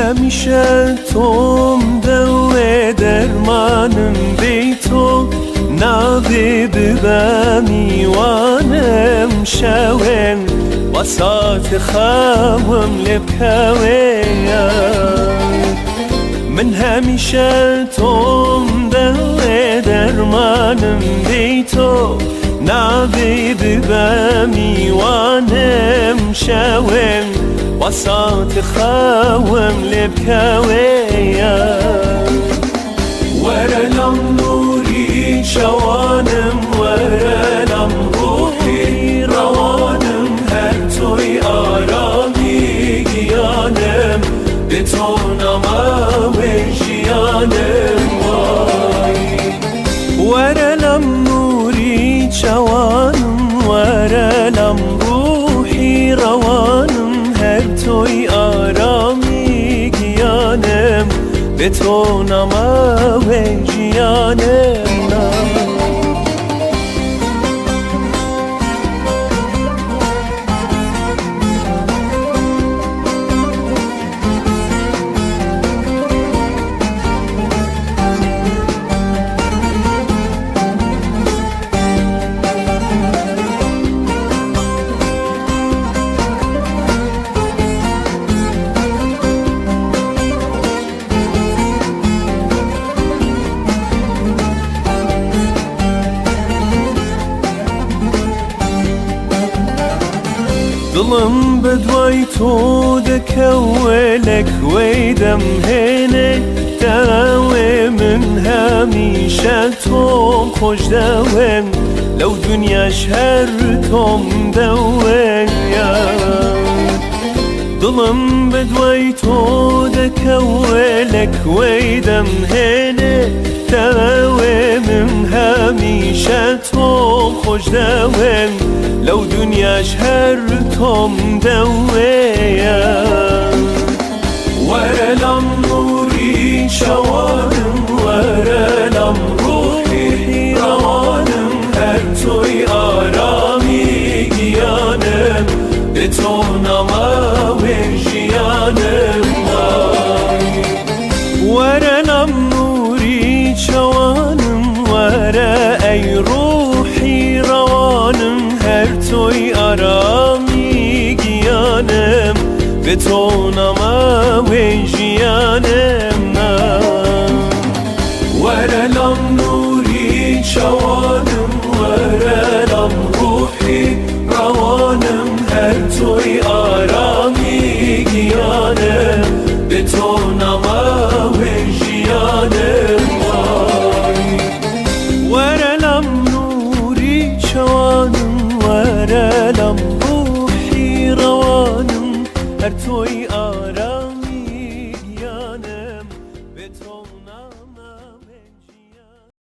هەمیشە تۆم دەوێ دەرمانم بێ تۆ نابێ ببە میوانم شەوێن وەسات خەوم لێ بکەوێ. من هەمیشە تۆم دەوێ دەرمانم بێ تۆ نابێ ببە میوانم شەوێن وەسات خەوم لێ بکەوێ. وەرە لەم نووری چاوانم، وەرە لەم ڕۆحی ڕەوانم، هەر تۆی ئارامی گیانم، بێ تۆ نامەوێ ژیانم. وای وەرە لەم نووری چاوانم، وەرە لەم ڕۆحی ڕەوانم، هەر تۆی ئارامی گیانم، بێ تۆ نامەوێ ژیانم. دڵم بە دوای تۆ دەکەوێ لەکوێی دەمهێنێ داوێ، من هەمیشە تۆم خۆش دەوێم، لەو دنیاش هەر تۆم دەوێ. دڵم بە دوای تۆ دەکەوێ لەکوێی دەمهێنێ داوێ، من هەمیشە تۆم خۆش دەوێم، لەو دنیاش هەر تۆم دەوێ. وەرە لەم نووری چاوانم، وەرە لەم ڕۆحی ڕەوانم، هەر تۆی ئارامی گیانم، بێ تۆ نامەوێ ژیانم. وای وەرە لەم نووری چاوانم، وەرە ئەی ڕۆحی ڕەوانم، هەر تۆی ئارامی گیانم، بێ تۆ.